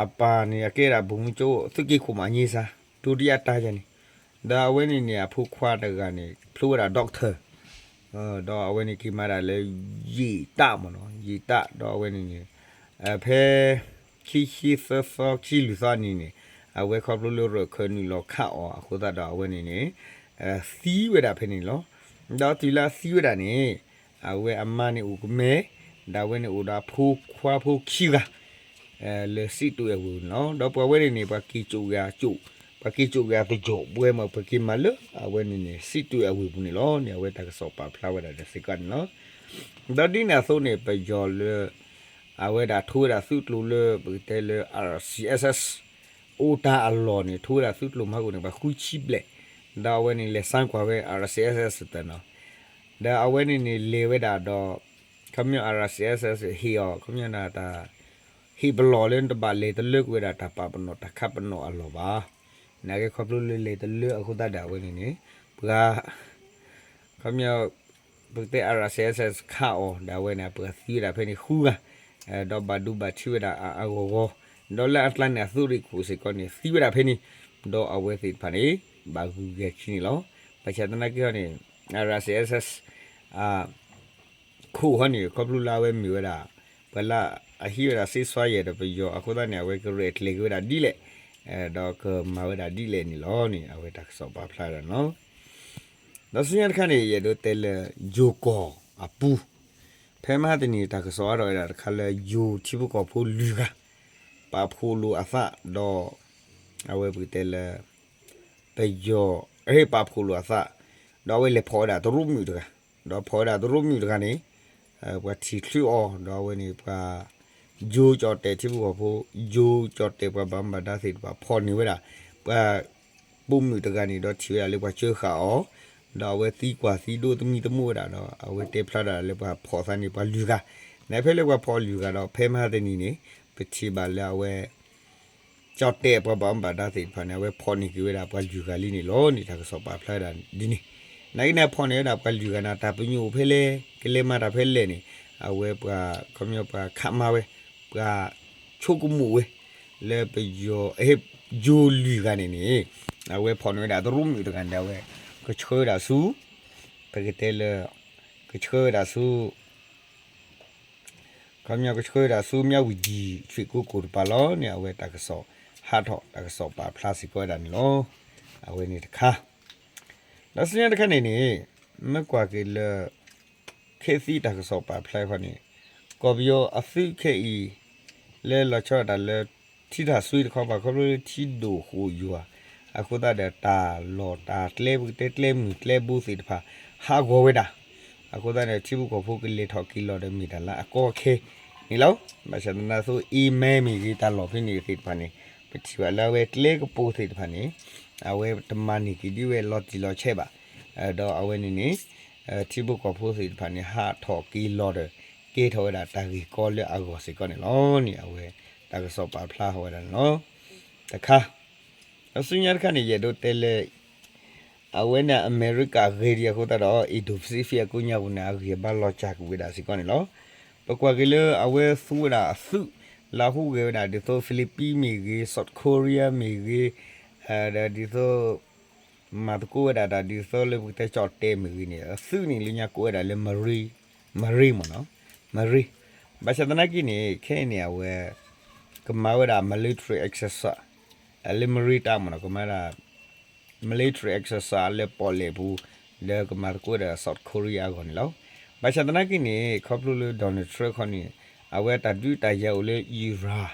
အပၢ်န့ၣ် အကဲဒၣ်ဗိုလ်မှူးချုပ် သုးက့ခိၣ်မးအညိစါ ဒုတိယတန်းယၤန့ၣ်, ဒီးအဝဲန့ၣ်န့ၣ် အဖိခွါတဂၤန့ၣ် ဖျိဝဲဒၣ် doctor ဒီးအဝဲန့ၣ်က့ၤမၤဒၣ်လၢ ယံာ်တၢ်မ့ၢ်နီၤ ယံာ်တၢ်ဒီးအဝဲန့ၣ်န့ၣ် ဖဲ ခံဆံသၢသီ ခံဆံလွံၢ်သီအနံၤန့ၣ် အဝဲခီဖျိလၢရၢၢ်ခၢၣ်နုာ်လီၤခးအီၤအဃိသတးဒီးအဝဲန့ၣ်န့ၣ် သံဝဲဒၣ်ဖဲန့ၣ်လီၤ. ဒီးတုၤလၢအသံဝဲဒၣ်န့ၣ် အဝဲအမါန့ၣ်အိၣ်ကမဲ ဒီးအဝဲန့ၣ်အိၣ်ဒီးအဖိခွါဖိခံဂၤ လၢစံးတွ့ၣ်အဝ့ၢ်န့ၣ်လီၤ. ဒီးပှၤဝဲန့ၣ်န့ၣ် ပှၤက့ၤကၠိၣ်ဂ့ၤအကၠိၣ် ပှၤက့ၤကၠိၣ်ဂ့ၤအသကိး ပဝဲမ့ၢ်ပက့ၤမၤလၢ အဝဲန့ၣ်န့ၣ် စံးတွ့ၣ်အဝ့ၢ်ပူၤန့ၣ်လီၤန့ၣ် အဝဲတၢ်ကစီၣ်ပာ်ဖျါဝဲဒၣ်ဒီးစ့ၢ်ကီးန့ၣ်လီၤ. ဒီးဒ်န့ၣ်အသိးန့ၣ် ပယီၤလၢ အဝဲဒၣ်ထိဝဲဒၣ်သုးကျိၤလၢ ပကတဲလၢ RCSS အိၣ်တၢ်အလီၢ်န့ၣ် ထိဝဲဒၣ်သုးကျိၤမၤဟူန့ၣ် ပှၤဃုဆံဘျဲၣ်, ဒီးအဝဲန့ၣ်လဲၤစါကွၢ်ဝဲ RCSS တနီၤ, ဒီးအဝဲန့ၣ်န့ၣ်လဲၤဝဲဒၣ်ဒီး ခီပညီ RCSS ဟ့ၣ်အီၤ ခီပညီတၢ် ဟ့ၣ်ပလီၢ်လၢနတဘၣ်လဲၤတလၢကွံာ်ဝဲဒၣ်တၢ်ပာ်ပနီၣ်တၢ်ခးပနီၣ်အလီၢ်ဘၣ်. နာ်က့ခီဖျိလၢလဲၤတလၢအဃိသတးဒီးအဝဲန့ၣ်န့ၣ် ပှၤ ခီပညီ ပကတဲ RCSS ခးအီၤ ဒီးအဝဲန့ၣ် ပှၤသံဝဲဒၣ်ဖဲန့ၣ်ဃုဂၤ, ဒီးဘၣ်ဒိဘၣ်ထံးဝဲဒၣ်အဂီၢ်ဂီၢ်, ဒီးလၢအကျါန့ၣ် အသုးရ့ၣ်ခိၣ်စ့ၢ်ကီးန့ၣ် သံဝဲဒၣ်ဖဲန့ၣ်, ဒီးအဝဲသ့ၣ်တဖၣ်န့ၣ် ဘၣ်ဂုၤဂၤခံန့ၣ်လီၤ. ဘၣ်ဆၣ်သနာ်က့ဟီန့ၣ် RCSS ခိၣ်ဟီန့ၣ် ခီဖျိလၢအဝဲမ့ၢ်ဝဲဒၣ် ပှၤလၢအဟံးဝဲဒၣ်စ့စွါယဲၢ်ဒီးပယီၤအဃိသတးန့ၣ် အဝဲကရဲၣ်ကျဲၤက့ၤဝဲဒၣ်ဒ်လဲၣ်, ဒီးကမၤဝဲဒၣ်ဒ်လဲၣ်န့ၣ်လီၤန့ၣ် အဝဲတၢ်ကစီၣ်ပာ်ဖျါဝဲဒၣ်န့ၣ်လီၤ. ဒီးဆူညါတခါန့ၣ် ယအဲၣ်ဒိးတဲလၢ ယိၤကီၢ်အပူၤ, ဖဲမဟါတနံၤတၢ်ကစီၣ်အါထီၣ်ဝဲဒၣ်တခါလၢ ယိၤထံဖိကီၢ်ဖိလွံၢ်ဂၤ ပာ်ဖှိၣ်လိာ်အသးဒီး အဝဲပကတဲလၢ ပယီၤ ဟ့ၣ်ပာ်ဖှိၣ်လိာ်အသး, ဒီးအဝဲလဲၤဖီၣ်ဝဲဒၣ်တရူးမုၣ်တဂၤ, ဒီးဖီၣ်ဝဲဒၣ်တရူးမုၣ်တဂၤန့ၣ် ပှၤထံၣ်ချုးအီၤ ဒီးအဝဲန့ၣ်ပှၤ ယိၤကၠီၣ်တဲၣ်ထံဖိကီၢ်ဖိ ယိၤကၠီၣ်တဲၣ်ပှၤဘၣ်မူဘၣ်ဒါသ့ၣ်တဖၣ်ဖီၣ်န့ၢ်ဝဲဒၣ် ပှၤ ပိာ်မုၣ်တဂၤန့ၣ်ဒီးထံၣ်ဝဲဒၣ်လၢပှၤစၢဃာ်အီၤ, ဒီးအဝဲသံကွၢ်သံဒိးသမံသမိးဝဲဒၣ်ဒီး အဝဲတဲဖျါဒၣ်လၢပှၤဖီၣ်သးန့ၣ်ပှၤလွံၢ်ဂၤ, နဖဲလၢပှၤဖီၣ်လွံၢ်ဂၤဒီး ဖဲမဟါတနံၤန့ၣ် ပထံၣ်ဘၣ်လၢအဝဲ ကၠီၣ်တဲၣ်ပှၤဘၣ်မူဘၣ်ဒါသ့ၣ်တဖၣ်န့ၣ် အဝဲဖီၣ်န့ၢ်က့ၤဝဲဒၣ်ပှၤလွံၢ်ဂၤလံန့ၣ်လီၤန့ၣ် တၢ်ကစီၣ်ပာ်ဖျါဝဲဒၣ်ဒ်န့ၣ်, နာ်က့န့ၣ်ဖီၣ်န့ၢ်ဝဲဒၣ်ပှၤလွံၢ်ဂၤန့ၣ် တၢ်ပညိၣ်အိၣ်ဖဲလဲၣ် ကလဲၤမၤတၢ်ဖဲလဲၣ်န့ၣ် အဝဲပှၤ ခီပညီပှၤခးမါဝဲ ပှၤဆိကမိၣ်ဝဲ လၢပယီၤ ယိၤလွံၢ်ဂၤန့ၣ်န့ၣ် အဝဲဖီၣ်န့ၢ်ဝဲဒၣ်တရူးမုၣ်တဂၤန့ၣ်ဒီး အဝဲ ကဆှၢဝဲဒၣ်ဆူ ပကတဲလၢ ကဆှၢဝဲဒၣ်ဆူ ခီပညီကဆှၢဝဲဒၣ်ဆူ မြဝတီ ရွှေကုက္ကို တပၤလီၤန့ၣ် အဝဲတၢ်ကစီၣ်ဟးထီၣ် တၢ်ကစီၣ်ပာ်ဖျါစ့ၢ်ကီးဝဲဒၣ်န့ၣ်လီၤ. အဝဲန့ၣ်တခါ ဒီးဆူညါတခါန့ၣ်န့ၣ် မ့ၢ်ကွၢ်က့ၤလၢ ခဲသံတၢ်ကစီၣ်ပာ်ဖျါခီန့ၣ် ကီၢ်ပယီၤအသုးခဲအံၤ လၢလီၤဆီဒၣ်တၢ်လၢ ထံတၢ်ဆွံတခီပၤ ခီဖျိလၢထံဒိၣ်ဃိၣ်ယွၤ အဃိသတးဒီးတၢ်လီၢ်တၢ်ကျဲ ပကတဲကျဲမုၢ်ကျဲဘိသ့ၣ်တဖၣ် ဟးဂီၤဝဲဒၣ် အဃိသတးန့ၣ် ထံဖိကီၢ်ဖိကလဲၤထီၣ်က့ၤလီၤဒီးမ့ၢ်တၢ်လၢအကီအခဲန့ၣ်လီၤ. ဘၣ်ဆၣ်သနာ်က့ အ့မ့မ့ၢ်ဂ့ၤ တၢ်လီၢ်ဖဲန့ၣ်သ့ၣ်တဖၣ်န့ၣ် ပထံၣ်ဘၣ်လၢအဝဲကျဲကပိာ်သ့ၣ်တဖၣ်န့ၣ် အဝဲတမၤန့ၢ်က့ၤဒ်ဝဲလီၤတံၢ်လီၤဆဲးဘၣ်. ဒီးအဝဲန့ၣ်န့ၣ် ထံဖိကီၢ်ဖိသ့ၣ်တဖၣ်န့ၣ် ဟးထီၣ်က့ၤလီၤဒီး ကဲထီၣ်ဝဲဒၣ်တၢ်ဂ့ၢ်ကီလၢအဂီၢ်စ့ၢ်ကီးန့ၣ်လီၤန့ၣ် အဝဲတၢ်ကစီၣ်ပာ်ဖျါထီၣ်ဝဲဒၣ်န့ၣ်လီၤ. တခါ ဒီးဆူညါတခါန့ၣ် ယအဲၣ်ဒိးတဲလၢ အဝဲန့ၣ်အမဲရကၤဂ့ၤဒံးအဃိသတးဒီး Indo-Pacific အကိးညါပူၤန့ၣ် အဂံၢ်အဘါလီၤစၢ်ကွံာ်ဝဲဒၣ်စ့ၢ်ကီးန့ၣ်လီၤ. ပကွၢ်က့ၤလၢအဝဲသူဝဲဒၣ်အသုး လၢဟူးဂဲၤဝဲဒၣ်ဒ်သိး Philippines မ့ၢ်ဂ့ၤ South Korea မ့ၢ်ဂ့ၤ ဒီးဒ်သိး မၤသကိးဝဲဒၣ်တၢ်ဒ်သိးလၢပကတဲကၠီၣ်တဲာ်မ့ၢ်ဂ့ၤန့ၣ် အသုးန့ၣ်လၢညါကိးဝဲဒၣ်လၢ marine မ့ၢ်နီၤ marine ဘၣ်ဆၣ်သနာ်က့န့ၣ် ခဲအံၤန့ၣ် အဝဲ ကမၤဝဲဒၣ် military exercise လၢ marine တၢ်မ့ၢ်နီၤ ကမၤဒၣ် military exercise လၢပီၣ်လဲၣ်ပူၤ လၢကမၤသကိးဒီး South Korea အဂီၢ်န့ၣ်လီၤ. ဘၣ်ဆၣ်သနာ်က့န့ၣ် ခီဖျိလၢ Donald Trump ခီန့ၣ် အဝဲတၢ်ဒုးတၢ်ယၤအိၣ်လၢ Iran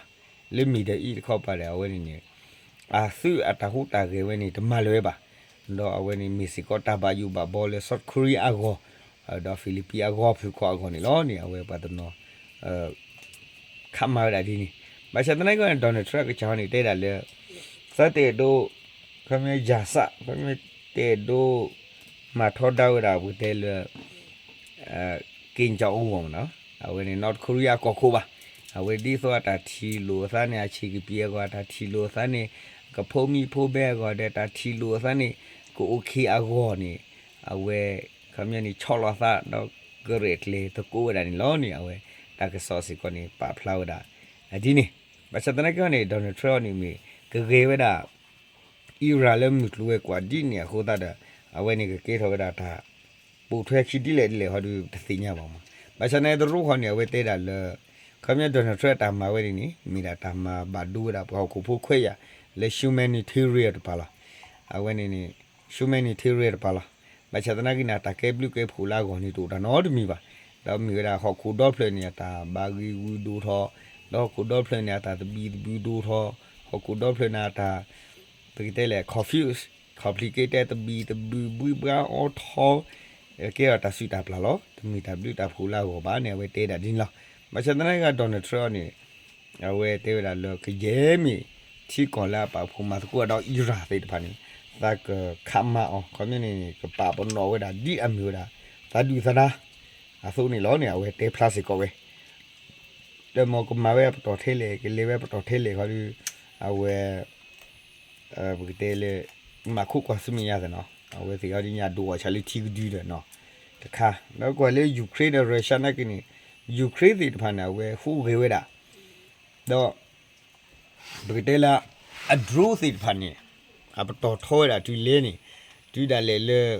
လၢ Middle East တခီပၤဒီး အဝဲန့ၣ်န့ၣ် အသုးအတၢ်ဟူးတၢ်ဂဲၤဝဲန့ၣ် တမၤလၢၤဝဲဘၣ်. ဒီးအဝဲန့ၣ်မ့ၢ်စ့ၢ်ကီးတၢ်ဘၣ်ယိၣ်ဘၣ်ဘီလၢ South Korea အဂီၢ် ဒီး Philippines အဂီၢ်ဖုၣ်ခီၣ်အဂီၢ်န့ၣ်လီၤန့ၣ် အဝဲပှၤတနီၤ ခးမၤဝဲဒၣ်ဒ်န့ၣ်. ဘၣ်ဆၣ်သနာ်က့န့ၣ် Donald Trump ကစၢ်ဟီန့ၣ် တဲဒၣ်လၢ သးတအဲၣ်ဒိး ခီမ့ၢ်ယၤစး ခီမ့ၢ်တအဲၣ်ဒိး မၤထီဒါဝဲဒၣ်ပကတဲလၢ Kim Jong Un မ့ၢ်နီၤ အဝဲန့ၣ် North Korea အကီၢ်ခိၣ်ဘၣ်. အဝဲဒ်သိးအတၢ်ထံၣ်လိာ်အသးန့ၣ် အဆံးကပံာ်အဂီၢ် အတၢ်ထံၣ်လိာ်အသးန့ၣ် ကဖိမံဖိဘဲအဂီၢ်ဒီး တၢ်ထံၣ်လိာ်အသးန့ၣ် ကအိၣ်ခ့အဂီၢ်န့ၣ် အဝဲ ခီမ့ၢ်န့ၣ် ဆီၣ်လီၤသးဒီးကရဲၣ်ကျဲၤသကိးဝဲဒၣ်န့ၣ်လီၤန့ၣ် အဝဲတၢ်ကစီၣ်စ့ၢ်ကီးန့ၣ် ပာ်ဖျါဝဲဒၣ် ဒ်န့ၣ်. ဘၣ်ဆၣ်သနာ်က့န့ၣ် Donald Trump န့ၣ်မ့ၢ် ကဂဲၤဝဲဒၣ် Iran လၢမုၢ်ကျိၤဝဲၤကွာ်ဒ်န့ၣ်အဃိသတးဒီး အဝဲန့ၣ်ကကဲထီၣ်ဝဲဒၣ်တၢ် ပိာ်ထွဲခံဒ်လဲၣ်ဒ်လဲၣ်ဟီဒီးတသ့ၣ်ညါဘၣ်မး. ဘၣ်ဆၣ်န့ၣ်တရူးဃီန့ၣ် အဝဲတဲဒၣ်လၢ ခီမ့ၢ် Donald Trump တၢ်မၤဝဲန့ၣ်န့ၣ် မ့ၢ်ဒၣ်တၢ်မၤဘၣ်ဒိဝဲဒၣ်ပှၤဟီၣ်ခိၣ်ဖိခွဲးယာ် လၢ humanitarian တပၤလီၤ. အဝဲန့ၣ်န့ၣ် humanitarian တပၤလီၤ. ဘၣ်ဆၣ်သနာ်က့န့ၣ် အတၢ်ကဲဘျုးကဲဖှိၣ်လၢအဂီၢ်န့ၣ် တအိၣ်တၢ်နီတမံၤဘၣ်. ဒီးမ့ၢ်ဝဲဒၣ်ဟီၣ်ခိၣ်ဒီဖျၢၣ်န့ၣ် အတၢ်ဘၣ်ဂ့ၢ်ဂုာ်ဒိၣ်ထီၣ်, ဒီးဟီၣ်ခိၣ်ဒီဖျၢၣ်န့ၣ် အတၢ်သဘံၣ်သဘုၣ်ဒိၣ်ထီၣ်, ဟီၣ်ခိၣ်ဒီဖျၢၣ်န့ၣ် အတၢ် ပကတဲလဲၣ် confuse, complicated သဘံၣ်သဘုၣ်ဘှံးဘှါအီထီ, ကဲထီၣ်တၢ်စုၣ်တၢ်ပျၢ်လီၤ. တမ့ၢ်တၢ်ဘျုးတၢ်ဖှိၣ်လၢအဂီၢ်ဘၣ်န့ၣ် အဝဲတဲဒၣ်ဒ်န့ၣ်လီၤ. ဘၣ်ဆၣ်သနာ်က့ Donald Trump န့ၣ် အဝဲတဲဝဲဒၣ်လၢကယဲၢ်မ့ၢ် ထံကီၢ်လၢအပာ်ဖှိၣ်မၤသကိးဒီး Iran သ့ၣ်တဖၣ်န့ၣ် သးကခးမၤအီၤ ခီမ့ၢ်န့ၣ်န့ၣ် ကပာ်ပနီၣ်ဝဲဒၣ်ဒ်အမ့ၢ်ဝဲဒၣ် သးဒုၣ်သဒါ အသိးန့ၣ်လီၤန့ၣ် အဝဲတဲဖျါစ့ၢ်ကီးဝဲ ဒီးမ်ကမၤဝဲအပတီၢ်ထဲလဲၣ် ကလဲၤဝဲပတီၢ်ထဲလဲၣ်ခီဒီး အဝဲ ပကတဲလၢ မၤခိၣ်ကွၢ်ဆူမဲာ်ညါသ့ၣ်နီၤ အဝဲသ့ၣ်အီၤဒ်ညါဒိၣ်အီၣ်ဆၣ်လၢထံကဒုဒီးနီၤ တခါ ဒီးကွၢ်လၢ Ukraine ဒီး Russia နာ်က့န့ၣ် Ukraine သ့ၣ်တဖၣ်န့ၣ် အဝဲဟူးဂဲၤဝဲဒၣ် ဒီး ပကတဲလၢ အ drone သ့ၣ်တဖၣ်န့ၣ် အပတီၢ်ထီဝဲဒၣ်တုၤလဲၣ်န့ၣ် တုၤဒၣ်လဲာ်လၢ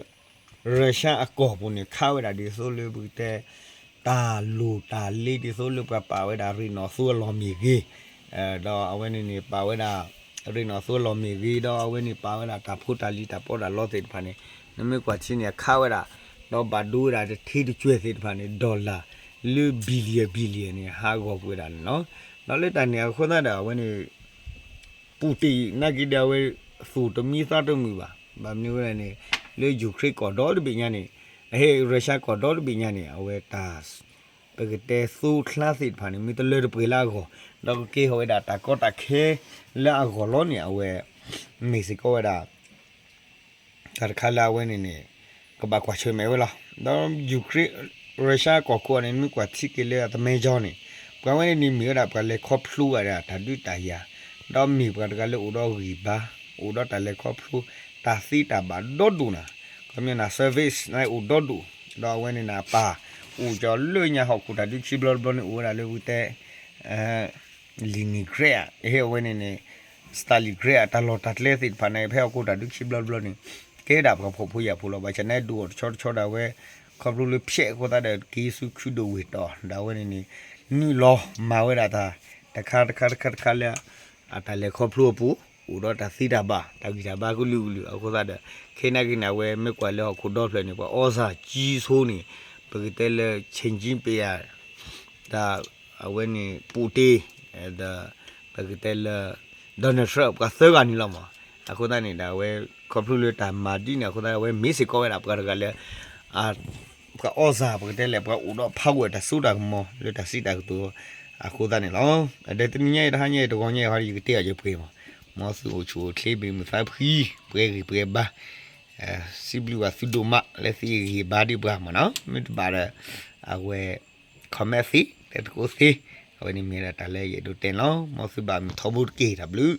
Russia အကီၢ်ပူၤန့ၣ် ခးဝဲဒၣ်ဒ်သိးလၢပကတဲ တၢ်လိၣ်တၢ်လ့ဒ်သိးလၢပှၤပာ်ဝဲဒၣ်ရ့ၣ်နီၣ်သိအလီၢ်မ့ၢ်ဂ့ၤ, ဒီးအဝဲန့ၣ်န့ၣ် ပာ်ဝဲဒၣ် ရ့ၣ်နီၣ်သိအလီၢ်မ့ၢ်ဂ့ၤ ဒီးအဝဲန့ၣ်ပာ်ဝဲဒၣ်တၢ်ဖိတၢ်လံၤတၢ်ပီးတၢ်လီသ့ၣ်တဖၣ်န့ၣ် နမ့ၢ်ကွၢ်ထံန့ၣ် အခးဝဲဒၣ် ဒီးဘၣ်ဒိဝဲဒၣ်တထ့တကွဲၢ်သ့ၣ်တဖၣ်န့ၣ် dollar လၢ billion billion န့ၣ် ဟးဂီၤကွံာ်ဝဲဒၣ်န့ၣ်လီၤ. ဒီးလၢတၢ်န့ၣ်အဃိသတးဒီး အဝဲန့ၣ် Putin နာ်က့ဒီးအဝဲ သူၣ်တမံသးတမုာ်ဘၣ်. ဘၣ်မနုၤဝဲဒၣ်န့ၣ် လၢ Ukraine ကီၢ်ဒီတဘ့ၣ်ညါန့ၣ် အဟဲ Russia ကီၢ်ဒီတဘ့ၣ်ညါန့ၣ် အဝဲတၢ် ပကတဲသိချါသ့ၣ်တဖၣ်န့ၣ် မ့ၢ်တလၢတပှဲၤလၢအဂီၢ် ဒီးကကဲထီၣ်ဝဲဒၣ်တၢ်ကီတၢ်ခဲလၢအဂီၢ်လီၤန့ၣ် အဝဲ မ့ၢ်စ့ၢ်ကီးဝဲဒၣ် တၢ်တခါလၢအဝဲန့ၣ်န့ၣ် ကဘၣ်ကွၢ်ဆၢၣ်မဲာ်ဝဲလီၤ. ဒီး Ukraine Russia ကီၢ်ခိၣ်အံၤန့ၣ် နမ့ၢ်ကွၢ်ထံက့ၤလၢအသမဲကၠီန့ၣ် ပှၤဝဲန့ၣ်န့ၣ်မ့ၢ်ဝဲဒၣ်ပှၤလဲၤခီဖျိဝဲဒၣ်တၢ်ဒုးတၢ်ယၤ ဒီးမ့ၢ်ပှၤတဂၤလၢအိၣ်ဒီးဂံၢ်ဘါ အိၣ်ဒီးတၢ်လဲၤခီဖျိ တၢ်သ့တၢ်ဘၣ်ဒီဒိၣ်နၤ ခီပညီန့ၣ် service န့ၣ်အိၣ်ဒီဒိၣ် ဒီးအဝဲန့ၣ်န့ၣ် အပၢ် အိၣ်ကၠီၤလၢညါဟီၣ်ခိၣ်တၢ်ဒုးခံဘျီတဘျီန့ၣ် အိၣ်ဝဲဒၣ်လၢပကတဲ Leningrad အဟဲအဝဲန့ၣ်န့ၣ် Stalingrad အတၢ်လီၢ်တၢ်ကျဲသ့ၣ်တဖၣ်န့ၣ် ဖဲဟီၣ်ခိၣ်တၢ်ဒုးခံဘျီတဘျီန့ၣ် ကဲဒၣ်ပှၤဖှီၣ်ဖိယာ်ဖိလီၤ. ဘၣ်ဆၣ်န့ၣ်ဒိၣ်အီၤတဆီတဆီဒၣ်ဝဲ ခီဖျိလၢဖျဲးအဃိသတးဒီး က့ၤဆူခုဒိၣ်ဝ့ၢ်တီၤ ဒၣ်ဝဲန့ၣ်န့ၣ် နုာ်လီၤမၤဝဲဒၣ်တၢ် တခါတခါတခါတခါလၢ အတၢ်လဲၤခီဖျိအပူၤ အိၣ်ဒီးတၢ်သ့တၢ်ဘၣ် တၢ်ဂံၢ်တၢ်ဘါကလုာ်ကလုာ်အဃိသတးဒီး ခဲနာ်က့န့ၣ် အဝဲမ့ၢ်ကွၢ်လၢဟီၣ်ခိၣ်ဒီဖျၢၣ်န့ၣ် ပှၤအီစၢ်ကံဆိန့ၣ် ပကတဲလၢ Xi Jinping တၢ် အဝဲန့ၣ် Putin ဒီး ပကတဲလၢ Donald Trump ပှၤသၢဂၤန့ၣ်လီၤမး. အဃိသတးန့ၣ်ဒီး အဝဲခီဖျိလၢတၢ်မၤဒ်န့ၣ်အဃိသတး အဝဲမ့ၢ်စ့ၢ်ကီးဝဲဒၣ်ပှၤတဂၤလၢ ပှၤအီစၢ် ပကတဲလဲၣ် ပှၤအိၣ်ဒီး power တၢ်စိတၢ်ကမီၤ လၢတၢ်စံးတၢ်ကတိၤအဃိသတးန့ၣ်လီၤ. ဒီးတနံၤညါအံၤ တဟါညါအံၤ တဂီၤညါအံၤ ယကတဲအီၤယပှဲၤမး မ်သုအိၣ်ဆူၣ်အိၣ်ချ့ ဘၣ်မုာ်သးဖှံ ပှဲၤဂံၢ်ပှဲၤဘါ စံးဘျုးဘၣ်သုဒိၣ်မးလၢသုဟ့ၣ်ဂံၢ်ဟ့ၣ်ဘါဒံးပှၤမ့ၢ်နီၤ, မ့ၢ်တဘၣ်ဒီး အဝဲ comment သ့ တဲသကိးသ့, အဝဲန့ၣ်မ့ၢ်ဒၣ်တၢ်လၢယအဲၣ်ဒိးတဲန့ၣ်လီၤ. မ်သုဘၣ်မုာ်ထီဘိတက့ၢ် တၢ်ဘျုး